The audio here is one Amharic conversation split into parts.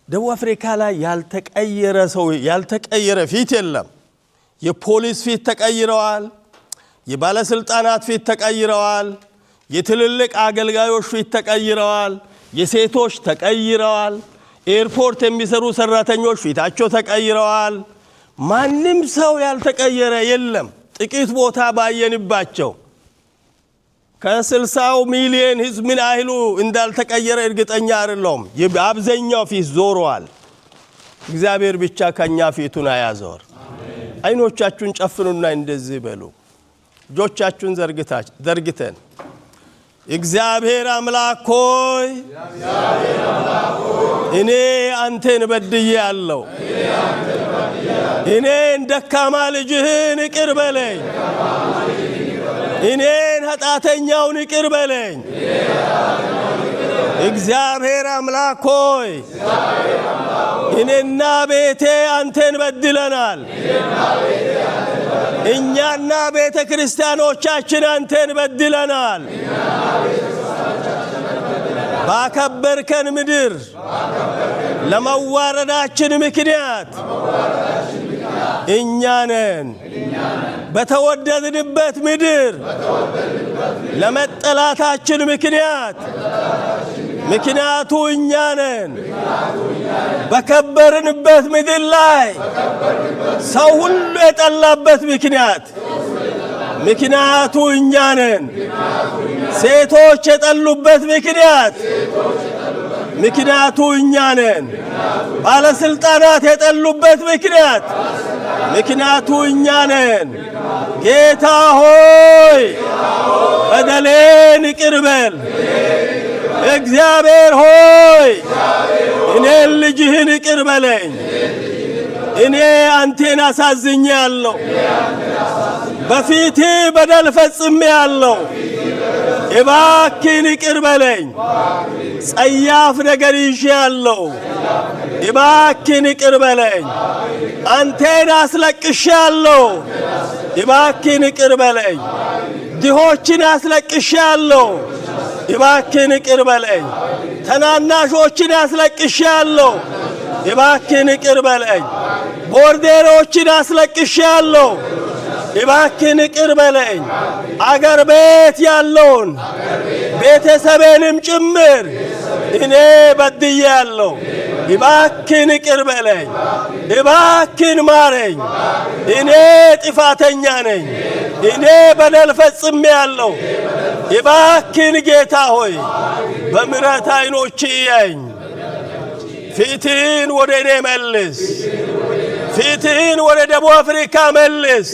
ደቡብ አፍሪካ ላይ ያልተቀየረ ሰው፣ ያልተቀየረ ፊት የለም። የፖሊስ ፊት ተቀይረዋል። የባለስልጣናት ፊት ተቀይረዋል። የትልልቅ አገልጋዮች ፊት ተቀይረዋል። የሴቶች ተቀይረዋል። ኤርፖርት የሚሰሩ ሰራተኞች ፊታቸው ተቀይረዋል። ማንም ሰው ያልተቀየረ የለም። ጥቂት ቦታ ባየንባቸው ከ60 ሚሊዮን ህዝብ ምን ያህሉ እንዳልተቀየረ እርግጠኛ አይደለሁም። አብዛኛው ፊት ዞረዋል። እግዚአብሔር ብቻ ከኛ ፊቱን አያዞር። አይኖቻችሁን ጨፍኑና እንደዚህ በሉ። እጆቻችሁን ዘርግተን፣ እግዚአብሔር አምላክ ሆይ፣ እኔ አንተን በድያለሁ። እኔን ደካማ ልጅህን ይቅር በለኝ። እኔን ኃጢአተኛውን ይቅር በለኝ። እግዚአብሔር አምላክ ሆይ፣ እኔና ቤቴ አንተን በድለናል። እኛና ቤተ ክርስቲያኖቻችን አንተን በድለናል። ባከበርከን ምድር ለመዋረዳችን ምክንያት እኛ ነን። በተወደድንበት ምድር ለመጠላታችን ምክንያቱ እኛ ነን። በከበርንበት ምድር ላይ ሰው ሁሉ የጠላበት ምክንያቱ እኛ ነን። ሴቶች የጠሉበት ምክንያቱ እኛ ነን። ባለስልጣናት የጠሉበት ምክንያቱ እኛ ነን። ጌታ ሆይ፣ በደሌን ይቅር በል። እግዚአብሔር ሆይ፣ እኔን ልጅህን ይቅር በለኝ። እኔ አንቴን አሳዝኜአለሁ። በፊትህ በደል ፈጽሜአለሁ። እባክህን ይቅር በለኝ። ጸያፍ ነገር ይዤአለሁ። እባክህን ይቅር በለኝ። አንቴን አስለቅሼአለሁ። እባክህን ይቅር በለኝ። ድሆችን አስለቅሼአለሁ። እባክህን ይቅር በለኝ። ታናናሾችን አስለቅሼአለሁ። እባክህን ይቅር በለኝ። ቦርዴሮችን አስለቅሼአለሁ። እባክህን ይቅር በለኝ። አገር ቤት ያለውን ቤተሰቤንም ጭምር እኔ በድያለሁ። እባክህን ይቅር በለኝ። እባክህን ማረኝ። እኔ ጥፋተኛ ነኝ። እኔ በደል ፈጽሜአለሁ። እባክህን ጌታ ሆይ፣ በምሕረት ዓይኖችህ እየኝ። ፊትህን ወደ እኔ መልስ። ፊትህን ወደ ደቡብ አፍሪካ መልስ።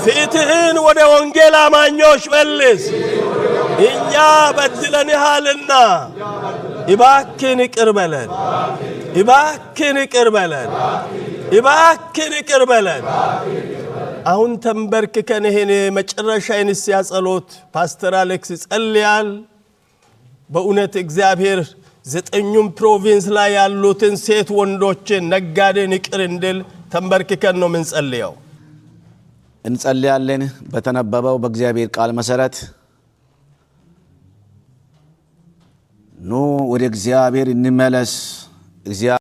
ፊትህን ወደ ወንጌል አማኞች መልስ። እኛ በድለንሃልና እባክህን ይቅር በለን። እባክህን ይቅር በለን። እባክህን ይቅር በለን። አሁን ተንበርክከን ይሄን መጨረሻ የንስሐ ጸሎት ፓስተር አሌክስ ይጸልያል። በእውነት እግዚአብሔር ዘጠኙም province ላይ ያሉትን ሴት ወንዶችን፣ ነጋዴን ይቅር እንድል ተንበርክከን ነው የምንጸልየው። እንጸልያለን። በተነበበው በእግዚአብሔር ቃል መሰረት ኑ ወደ እግዚአብሔር እንመለስ።